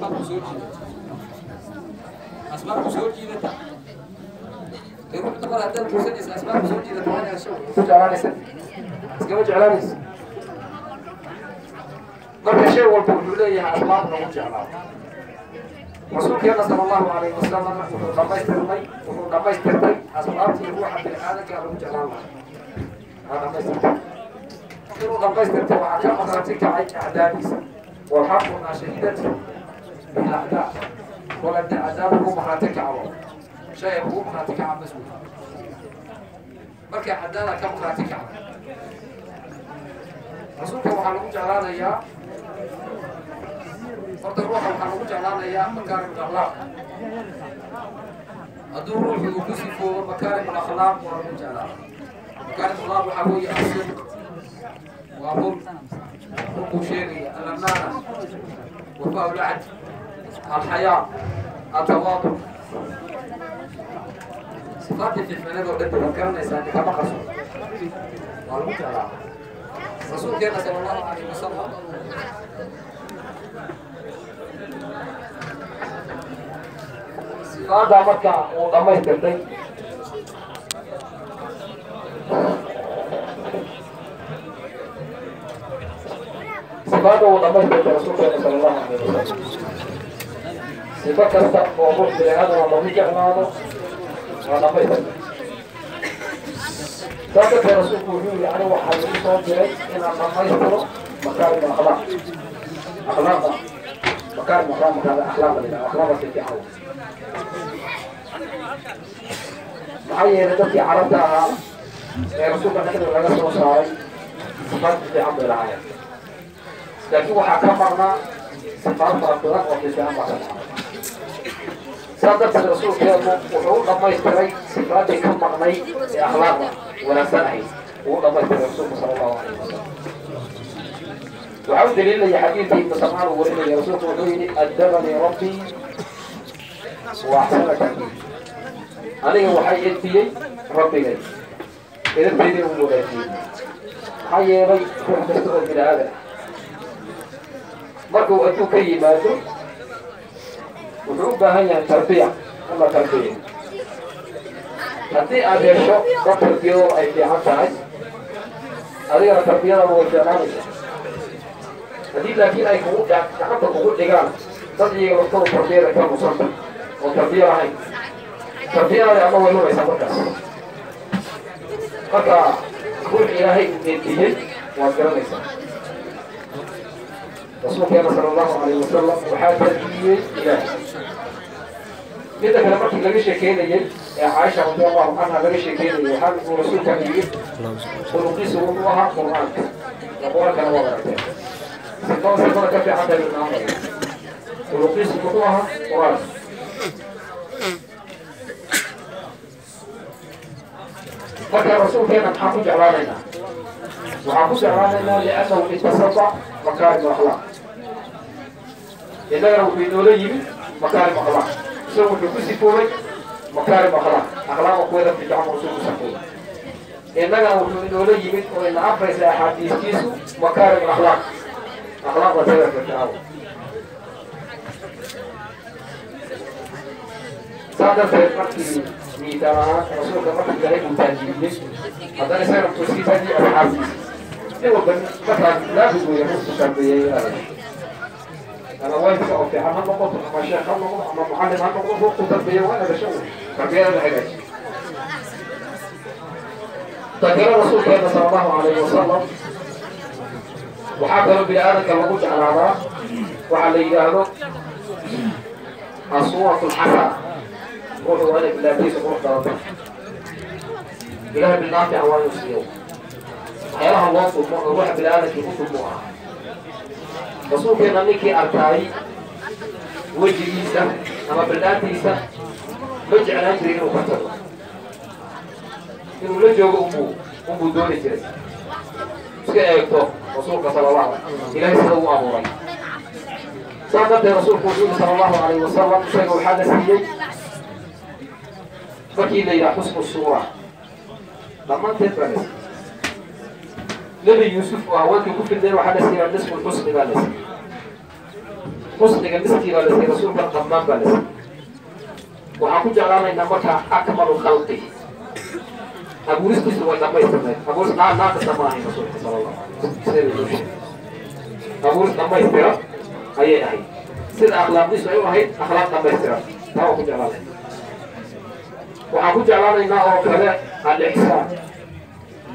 Asbaab ku soo jiidata, asbaab ku soo jiidata. Dee ruux dumar haddaad guursanaysa, asbaab ku soo jiidata waa inaad hesho. Ku jeclaanaysa, iskama jeclaanaysa. Marka shay walba wuxuu leeyahay asbaab lagu jeclaado. Rasuulkeena sala Allahu alayhi wasalam wuxuu dhamaystirtay asbaabtii ruuxa bini aadanka lagu jeclaan lahaa. Waa dhamaystirtay. Inuu dhamaystirtay waxaa ka maqraati kacay acdaadiisa. Walxaqu maa shahidat bihi acdaa. Kol hadii acdaab ugu maqraati kacdo, shay ugu maqraati kaca bas wey. Markay cadaada ka maqraati kacdo, rasuulka waxaa lagu jeclaanayaa. Horta ruuxa waxaa lagu jeclaanayaa makaarim akhlaaq. Hadduu ruuxu uu ku sifoobo makaarim alakhlaaq, waa lagu jeclaada. Makaarim akhlaaq waxaa weeye asidq, waa run, run buu sheegaya, alamaana, wafaa lcahd, alxayaa, altawaaduc, sifaadii fiicnayd oo dhan waad garanaysaa, kama qarso, waa lagu jeclaada rasuulkeena sala Allahu alayhi wasalam. Sifaaddaa marka uu dhamaystirtay, sifaadda uu dhamaystirtay rasuulkeena sala Allahu alayhi wasalam, sifo kasta oo ruux bini aadama lagu jeclaado waa dhamaystirtay. Saas darteed rasuulku wuxuu yihi: "Aniga waxaa lagu soo diray inaan dhamaystiro makaarim akhlaaq." Akhlaaqda, makaarim akhlaaq, makaada akhlaaqda la yidhaha, akhlaaqda si fiican. Maxaa yeelay, dadkii Carabta ahaa ee rasuulka dhexdooda laga soo saaray sifaad fiican bay lahaayeen, laakiin waxaa ka maqnaa sifaad fara badan oo fiifiican baa ka maqnaa. Saas darteed rasuulkeenu wuxuu u dhamaystiray sifaadii ka maqnay ee akhlaaqda wanaagsan ahayd. Uu u dhamaystiray rasuulku sala Allahu alayhi wasalam. Waxaa u daliilaya xadiidkii Ibnu Samcaan uu warinaya. Rasuulku wuxuu yidhi: "Addabanii rabbii wa axsana ta'diib." Aniga waxay edbiyey rabbigay, edabteydii u wanaajiyey. Maxaa yeelay, ruux kasta oo bini aadan ah marka uu adduun ka yimaado wuxuu u baahan yahay tarbiya in la tarbiya. Haddii aad hesho dad tarbiyadooda ay fiican tahay, adigana tarbiyadaba way fiicnaanaysa. Haddii laakiin ay kugu gacanta kugu dhigaan dad iyaga laftooda tarbiyada ka nusanta oo tarbiya lahayn, tarbiyadaadi ama way lumaysaa markaas. Marka ruux Ilaahay uu eediyey waad garanaysaa. Rasuulkeena sala Allahu alayhi wasalam waxaa tarbiyey Ilaahay. Midda kale, markii laga sheekeynayey ee Caaisha radi Allahu canha laga sheekeynayay, waxaa uu rasuulkan yidhi: "Khuluqiisu wuxuu ahaa Qur'aanka." Qur-aankana waad aragteen, sifada sifada ka fiican tahay ilmaamaya. Khuluqiisu wuxuu ahaa Qur-aanka. Marka rasuulkeena maxaan ku jeclaanaynaa? Waxaan ku jeclaanaynaa liannahu ittasafa makaarim akhlaaq. Innagana wuxuu inoola yimid makaarim akhlaaq. Isagu wuxuu ku sifoobay makaarim akhlaaq, akhlaaqa kuweeda fiican rasuul ku sifoobay. Innagana wuxuu inoola yimid oo ina amraysa axaadiistiisu makaarim akhlaaq, akhlaaqda teeda fiican. Saa darteed markii miitaan ahaan rasuulka markii Ilaahay uu taajiriyey, haddana isagana wuxuu sii taajiyey asxaabtiisa. Nin walba markaas laabud weeye ruuxku tarbiyeeyay ilaahay, ama waalidka oo fiican ha noqoto, ama sheekh ha noqdo, ama mucallim ha noqdo, ruuxku tarbiye waa inaad hesho, tarbiyada la hagaajiyo. Takalo rasuulkeena sala Allahu alayhi wasalam waxaa kaloo bini aadamka lagu jeclaadaa waxaa la yidhaahdo asuuratu alxasana. Ruuxu waa inay bilaabtiisa qurux badanta. Ilahay bilnaafica waa inuu siiyo. Waxyaalaha loo dumo oo ruuxa bini aadamkii ku dumo ah, rasuulkeena ninkii arkaay wejigiisa ama bildhaantiisa ma jeclaan jiray inuu ka tago, inuu la joogo unbuu dooni jiray. Iska eegto rasuulka sala Allahu, Ilahay sida uu abuuray. Saas darteed rasuulku wuxuu yihi sala Allahu alayhi wasalam, isaga waxaa la siiyey markii la yidhaha xusnu suura dhammaanteed baa la siiyey. Nebi Yuusuf oo haweenkii ku fidnay waxaa la siiyey nisfu lxusni baa la siiyey. Xusniga niskii baa la siiyey, rasuulka dhammaan baa la siiyey. Waxaan ku jeclaanaynaa markaa akmalu khalqihi, abuuristiisu way dhammaystirnayd. Abuuris naaqisa ma ahayn rasuulka sala allahu alayh wasalam, sida loo sheegay abuuris dhammaystiran ayay ahayd, sida akhlaaqdiisu ay u ahayd akhlaaq dhammaystiran. Taa waan ku jeclaanayna. Waxaan ku jeclaanaynaa oo kale alixsaan,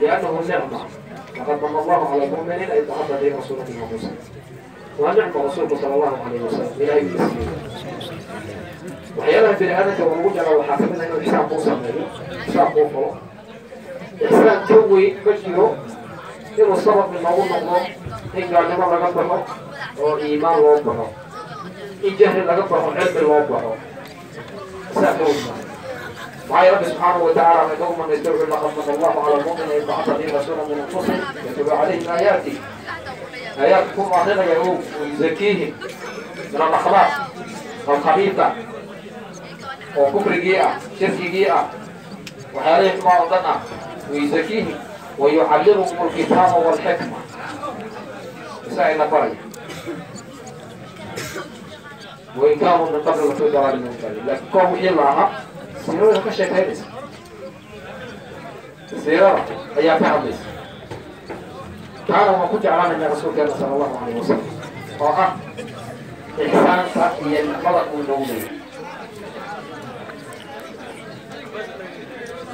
liannahu nicma, laqad mana allahu cala almu'miniina id bacatha bihim rasuula min anfusihim. Waa nicma rasuulku sala allahu alayhi wasalam ilahay uu siiyey. Waxyaalaha bini aadamka oo lagu jeclaa waxaa kamid ah inuu ixsaan kuu sameeyo, ixsaan kuu falo. Ixsaan ka weyn ma jiro inuu sabab inoogu noqdo in gaalnimo laga baxo oo iimaan loo baxo, in jahli laga baxo cilmi loo baxo. Ixsaan ka weyn maaha. Maxaa rabbi subxaanahu watacaala wuxuu ugu manaystay, wuxuu laqad mana allahu cala almu'miniina id bacatha bihim rasuula min anfusihim yatlu calayhim aayaati, aayaadka ku akrinaya oo yuzakiihim min alakhlaaq alkhabiita oo kufrigii ah, shirkigii ah, waxyaalihii xumaa oo dhan ah, wayuzakiihim wayucallimuhum alkitaaba walxikma, isaga ina baraya. Wain kaanuu min qabli lafii dalaalin mubin, laakiin koob wixii la ahaa siirada ka sheekaynaysa, siirada ayaa ka hadlaysa. Taana waan ku jeclaanayna rasuulkeena sala allahu alayh wasalam oo ah ixsaanka iyo nicmada uu noogu leeyahay.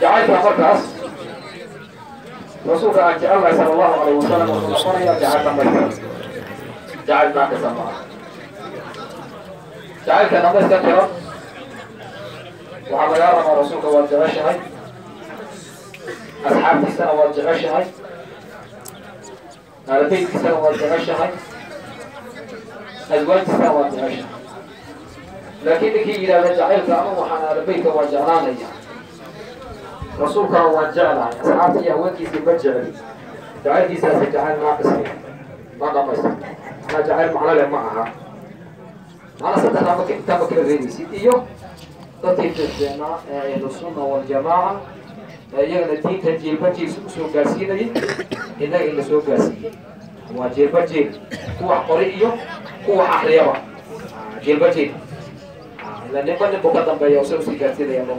Jacaylka markaas rasuulka aan jecelnahay sala allahu alayh wasalam wuxuu noqonayaa jacayl dhamaystiran, jacayl naaqisa ma aha. Jacaylka dhamayska tiran waxaa lagaa rabaa rasuulka waad jeceshahay, asxaabtiisana waad jeceshahay, aalabeytkiisana waad jeceshahay, aswaajtiisana waad jeceshahay. Laakiin ninkii yidhahda jacaylka anugu waxaan aalabeytka waan jeclaanaya, rasuulkana waan jeclahay, asxaabta iyo haweenkiisii ma jecli, jacaylkiisaasi jacayl naaqis ma dhamaystir, manaa jacayl macno leh ma aha. Macna saddexdaa marka intaa ma kala reebaysid. Iyo dadkii fiicnaa ee ahlu sunna waljamaaca ee iyagana diinta jiilba jiil usoo gaarsiinayay, innaga in la soo gaarsiiyey waa jiilba jiil, kuwax qori iyo kuwax akriyaba, jiilba jiil ila ninba ninbu ka dambeeya usa usii gaarsiinaya loo.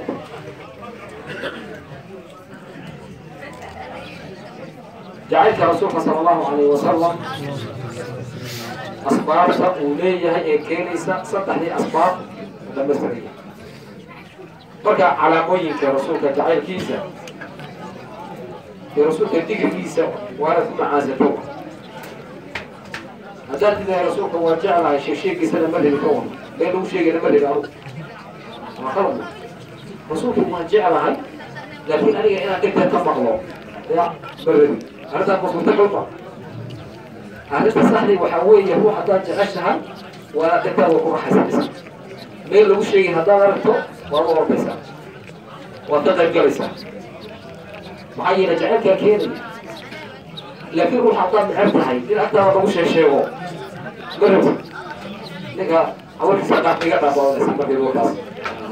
Jacaylka rasuulka sala allahu alayhi wasalam asbaabta uu leeyahay ee keenaysa saddexdii asbaab dhamaystiraya. Marka calaamooyinka rasuulka jacaylkiisa iyo rasuulka digrigiisa waa inaad ku macaansato. Haddaad tidahay rasuulka waa jeclahay, sheegsheegiisana ma rebi, ka wan bee lagu sheegayna ma rebi, anugu waa qalad. Rasuulku waan jeclahay, laakiin aniga inaan dhegta ka maqlo ya ma rebi, arrintaan ma suurtagal ma. Arrinta saxdii waxaa weeye ruux haddaad jeceshahay waa inaad dhegtaada ku raxaysanaysa, meel lagu sheegay haddaad aragto waad u ordaysaa, waad ka qayb galaysaa, maxaa yeelay jacaylkaa keenaya. Laakiin ruux haddaad neceb tahay in agtaada lagu sheeg sheego ma rabtid, ninka warkiisa dhaaf iga dhaaf baad odhanaysaa markii warkaas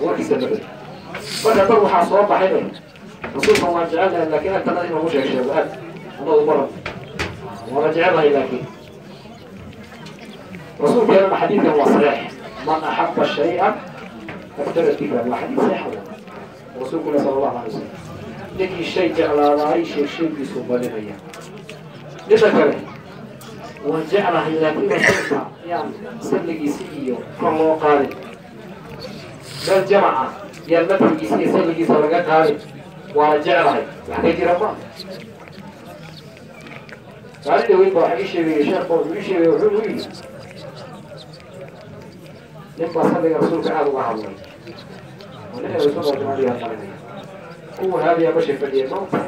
warkiisa ma rabtid. Marka dad waxaa soo baxay bay rasuulka waan jecelnahay, laakiin agtanada in lagu sheeg sheego aad anagu ma rabno, waana jecelnahay. Laakiin rasuulkeenana xadiidkan waa saxiix, man axaba shay-an aktara dikra, waa xadiid saxiix rasuulkuna sala allahu alay wasalam, ninkii shay jeclaadaay sheeg sheegiisuu badinaya. Midda kale waan jeclahay, laakiin rasuulka yaan salligiisi iyo kor loo qaadin, meel jamaca yaan madxigiisa iyo salligiisa laga qaadin, waana jeclahay, wax ka jira ma. Maalin dhaweyd ba waxa ii sheegayay sheekh, wuxuu ii sheegay, wuxuu yidhi nin baa salliga rasuulka aada uga hadlay oo nin ahlu sunna waljamaca qarinaya kuwa haabiyaa mashay fadhiyay maanta.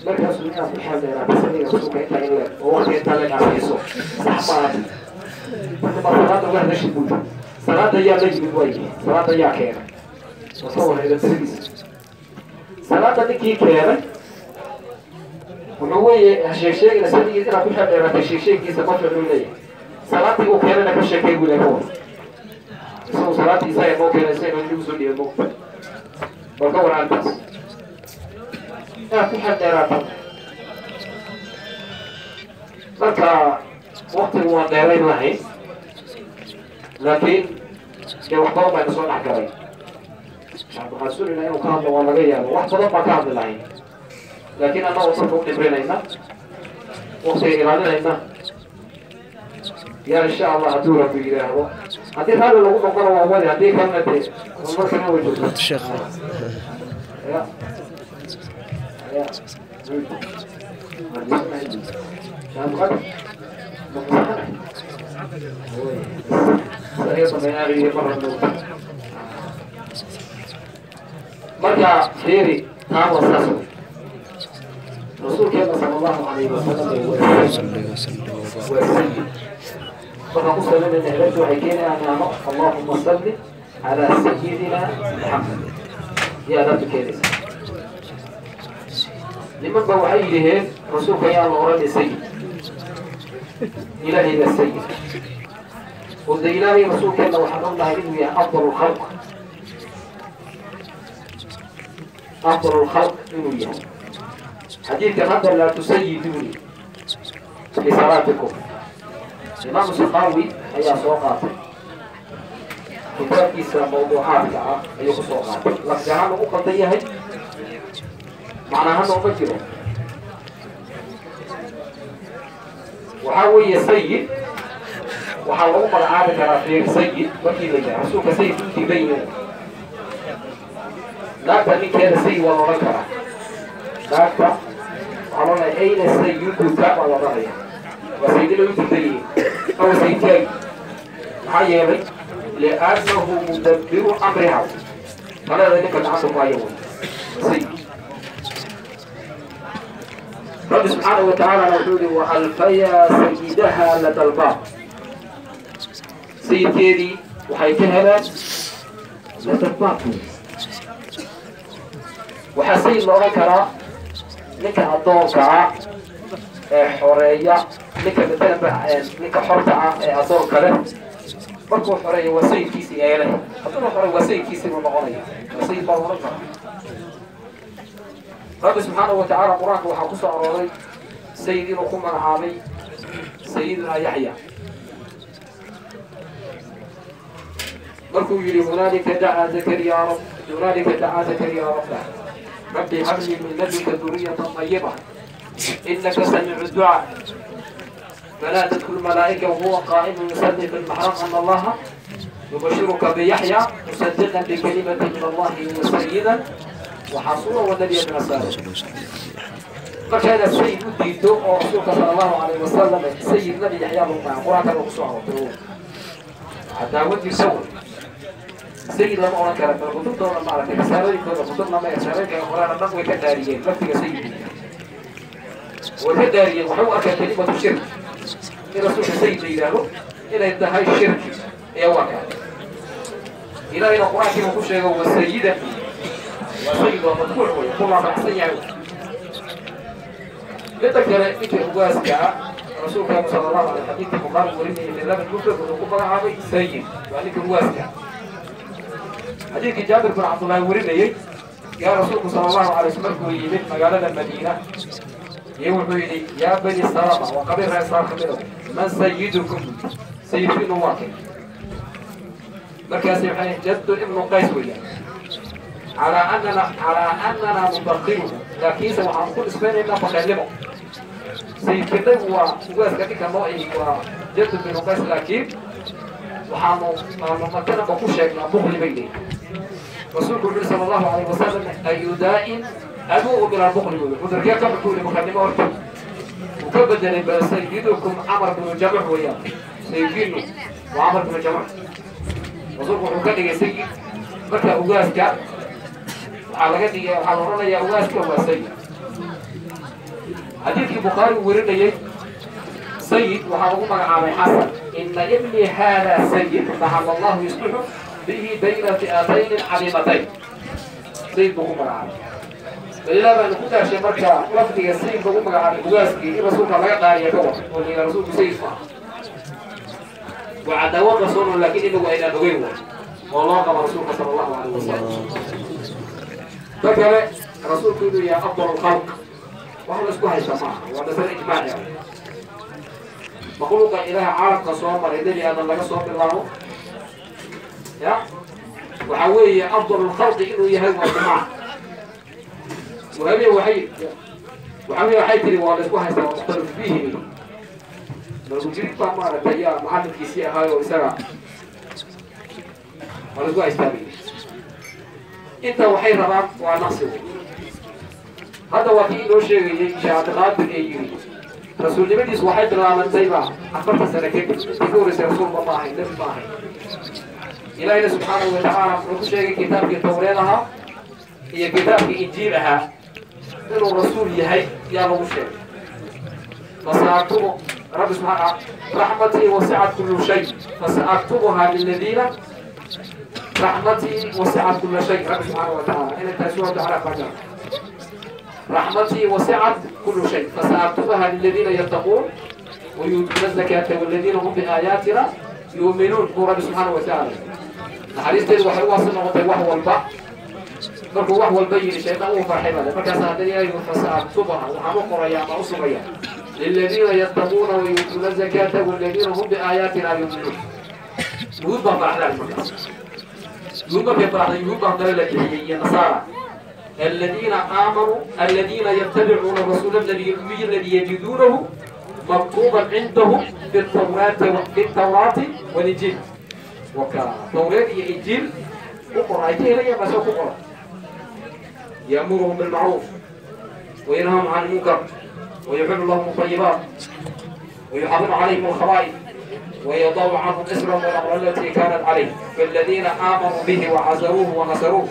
Markaasuu inaad ku xeeldheeraata salliga rasuulka intaa in leeg oo waqtiga intaa leeg aad siiso sax maaha. Marka baa salaada uga hadashid buuta, salaada yaa la yimid waayi, salaada yaa keenay, waa warreeda tiradiisa. Salaada ninkii keenay wuxuu weeye ha sheeg sheegina salligiisa, inaad ku xeeldheeraatay sheeg sheegiisa ma ficlu leeyahay, salaadii uu keenayna ka sheekay buu leeyahay. Ka war isagu salaadii isaga noo keenay, isaga inagu soo dhiibay moogta. Bal ka war arrintaas inaad ku xeeldheeraata. Marka waktigu waan dheerayn lahayn. Laakiin dee wax badan bayna soo dhex galay. Waxaan sugnayna inuu ka hadlo, waa laga yaabo wax badan baa ka hadli lahayn, laakiin annagoo dadka u dhibrinayna, waqtiga ilaalinayna, yaa insha Allah hadduu Rabbi yidhaahdo, haddii raalli lagu noqdona waa wadi, haddii kalena dee markana way jirta. Sheekh. Ya ya, marka fiiri, taa waa saas wey. Rasuulkeena sala Allahu calayhi wasalam صلي وسلم وبارك. Waa sayid. Markaan ku salinayna hebelka waxay keenayaan naano "Allahuma salli calaa sayidina Maxamed" iyo adaabta keenaysa. Niman ba waxay yidhaheen rasuulka ayaan la oranay sayid, Ilaahay baa sayid oo de Ilaahay. Rasuulkeenna waxaan ognahay inuu yahay afdal lkhalq, afdal lkhalq inuu yahay. Xadiidkan hadda "laa tusayiduuni fi salaatikum" Imaamu Sakaawi ayaa soo qaatay, kitaabkiisa mawduucaadka ah ayuu ku soo qaatay. Lafdi ahaan ugu qaldan yahay, macnaahana uma jiro. Waxaa weeye sayid waxaa lagu magacaabi karaa fiir sayid markii la yidhaha rasuulka sayid u diidan yahay. Naagta ninkeeda sayid waa la odhan karaa. Naagta waxaa la odhanaya "Ayna sayiduka?" baa la odhanaya. Waa sayidina u diidan yihiin aw sayidkaagi, maxaa yeelay liannahu mudabbiru amriha, talada ninka gacanta ku haya wey, waa sayid. Rabbi subxaanahu watacaalana wuxuu yihi "Wa alfayaa sayidaha lada albaab", sayidkeedii waxay ka heleen lada albaab. Waxaa sayid la odhan karaa ninka addoonka ah ee xoreeya, ninka matalanba ninka xorta ah ee addoonka leh markuu xoreeyo waa sayidkiisii eele, hadduna xoreeyo waa sayidkiisii buu noqonaya, waa sayid baa la odhan karaa. Rabbi subxaanahu watacaala qur-aanka waxaa ku soo arooray sayid inuu ku magacaabay sayiduna Yaxya markuu yidhi "Hunaalika dacaa Zakariya rab, hunaalika dacaa Zakariya rabbah, rabbi hablii min ladunka duriyatan طayiba inaka samiicu ducaa, فنادته الملائكة وهو قائم يصلي في المحراب أن الله يبشرك بيحيى مصدقا بكلمة من الله وسيدا وحصورا ونبيا من الصالحين". Marka inaad sayid u diido oo rasuulka sala Allahu calayhi wasalam sayid nabi Yaxyaa buu maa qur-aanka lagu soo aroortay cadaawadiisa wey. Sayid lama odhan kara, bal kutubtooda maaragtay risaalooyinkooda kutubna ma risaalooyinka qur-aan dhan way ka daariyeen laftiga sayid, way ka daariyeen. Waxay u arkaan kelimatu shirk, in rasuulka sayid la yidhaahdo inay tahay shirki ayaa u arkaa. Ilaahayna qur-aankiibu ku sheego wa sayidan, waa sayid, waa madbuuc wey, ku raacsan yahay. Midda kale, ninka ugaaska ah rasuulkeenu sala Allahu alay xadiidkii Bukhaari warinayay fi laba mufrad wuxuu ku magacaabay sayid, waa ninka ugaaska. Xadiidkii Jaabir bin Cabdullaahi warinayey yaa rasuulku sala Allahu alay slam markuu yimid magaalada Madiina iyo wuxuu yidhi "Yaa bani Salama", waa qabiil reer Saar ka midow, "Man sayidukum?" Sayidkiinu waa kay? Markaasi waxay Jaddu ibnu Qays weeyaan, calaa anana nubaqiruhu, laakiinse waxaan ku nisbaynaynaa baqaylnimo. Sayidkinagu waa ugaaska ninka noo ihi waa Jaddu binu Qays, laakiin waxaanu aanu matanaba ku sheegnaa bukli bay leeyihin. Rasuulku wuxu yuri sala Allahu alayh wasalam "Ayu daa'in abu'u min albukli?" Buyi cudurkee ka ku yidhi bukhalnimo horta uu ka bedelay "Bal sayidukum Camar binu Jamac weeyaan, sayidkiinu waa Camar binu Jamac." Rasuulku wuxuu ka dhigay sayid. Marka ugaaska waxaa laga dhigay, waxaa la odhanayaa ugaaska waa sayid. Xadiidkii Bukhaari uu warinayey sayid waxaa lagu magacaabay Xasan, "Ina ibni hada sayid, lacala Allahu yuslixu bihi bayna fi'atayni cadiimatayn." Sayid buu ku magacaabay. Bal Ilaah baanu ku daashay, marka lafdiga sayid lagu magacaabay ugaaskii in rasuulka laga qaariya ka war oo la yidhaha rasuulku sayid maaha, waa cadaawo qarsoon, laakiin inagu aynaan ogeyn way oo loo qabo rasuulka sala Allahu alayh wasalam. Ta kale, rasuulku inuu yahay afdal lkhalq wax la isku haysta maaha, waa masale ijmaaci ah. Makhluuqa Ilaaha caalamka soo maray, nebi Aadan laga soo bilaabo Ya waxaa weeye afdal lkhalqi inuu yahay waa jimaac. Wahabiya waxay waxay tiri waa laysku haystaa, waa mukhtalif fiihi bay. Malkujirid baa maaragtay yaa macallinkiisii ahaayo, isaga waa laysku haystaa bay. Inta waxay rabaan waa naqsigu. Hadda waa kii inoo sheegayay Sheekh Cabdiqaadir ee yiri rasuulnimadiisu waxay bilaabantayba 40 sano kadib. Intii ka horreysay rasuulba ma ahayn, nebi ma ahayn. Ilaahina subxaanahu watacaala wuxuu ku sheegay kitaabkii Tawreed ahaa iyo kitaabkii Injiil ahaa inuu rasuul yahay yaa lagu sheegay. Fasaaktubu rabbi subxaana raxmatii wasicat kullu shay fasaaktubuhaa liladiina raxmatii wasicat kulla shay. Rabbi subxaanahu watacaala inay tahay suuratu Acraaf baa jira. رحمتي وسعت كل شيء فسأكتبها للذين يتقون ويؤتون الزكاة والذين هم بآياتنا يؤمنون. هو رب سبحانه وتعالى naxariisteedu waxay u waasi noqotay wax walba. Markuu wax walba yidhi, shaydaan uu farxay bale. Markaas haddana Ilaahi fasaaktubaha waxaan u qorayaa ama u sugaya liladiina yattaquuna wayuutuuna azakaata waladiina hum biaayaatina yuuminuun. Yuhuud baa faraxday markaas. Yuhuud markay faraxday, yuhuud baa haddana la bixiyey iyo nasaara. الذين آمنوا الذين يتبعون الرسول النبي الأمي الذي يجدونه مكتوبا عندهم في التوراة والإنجيل. وكا توراة إنجيل وقرأ إلي ما سوف قرأ. يأمرهم بالمعروف وينهاهم عن المنكر ويحل لهم الطيبات ويحرم عليهم الخبائث ويضع عنهم إصرهم والأغلال التي كانت عليهم. فالذين آمنوا به وعزروه ونصروه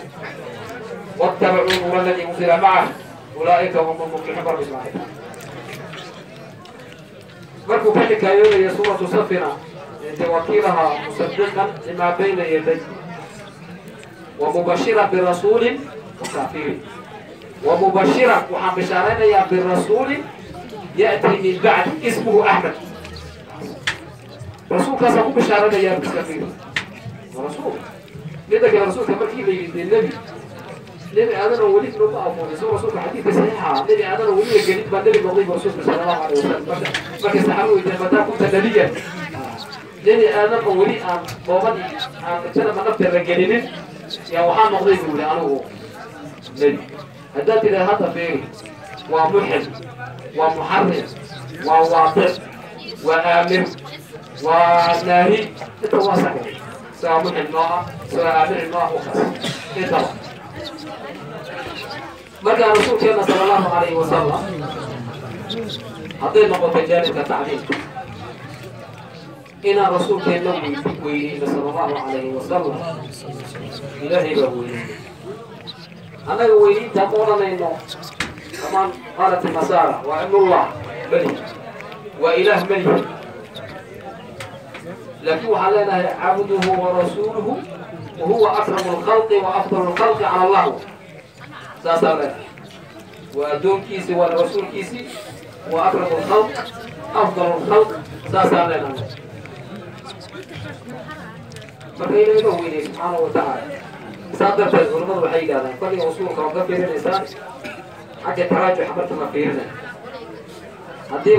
واتبعوا النور الذي أنزل معه أولئك هم المفلحون. رب إسماعيل markuu ka xikaayoonaya suuratu safina de wakiilaha musaddiqan limaa bayna yaday wa mubashiran birasuulin wakaafirin wa mubashiran waxaan bishaaraynayaa birasuulin ya'tii min bacdi ismuhu Axmed. Rasuulkaasaan ku bishaaraynayaa biskafiiri rasuul. Midda kale, rasuulka markii la yidhi dee nebi Aadan oo weli loma abuuray soo rasuulka xadiidka saxiixa nebi Aadan oo weli la gelin baa nebi noqday bu rasuulka sala Allahu alayh wasalam. Marka markay saxaabadu weydiiyeen mataa kunta nabiyan, nebi Aadan oo weli aan boobadii aan janaba nafta la gelinin yaa waxaa noqday buu yihi anigu nebi. Haddaad tidhaha hadda feeri, waa muxim, waa muxarim, waa waaqic, waa aamir, waa naahi, inta waa sax. Isagaa muxim noo ah, isagaa aamir noo ah, ukaas intaba. Markaa rasuulkeena sala Allahu alayhi wasalam hadday noqotay jaanibka tacliimka, inaan rasuulkeenna weyneyno sala Allahu alayhi wasalam, Ilaahay baa weyneyna. Annaga weyniinta ma odhanayno kamaan qaalat nasaara waa ibnullah meli, waa ilaah meli, laakiin waxaan leenahay cabduhu warasuuluhu wa huwa akramu lkhalqi wa afdalu lkhalqi cala Allah. Saasaa leenahay, waa addoonkiisi, waa rasuulkiisii, waa akramu lkhalq, afdal lkhalq, saasaan leenahay. Marka Ilahay baa weynay subxaana wa tacaala. Saa darteed culamadu waxay yidhahdaan kolliga usuulka oo ka fiirinaysaan xagga taraajuxa marka la fiirinayo haddii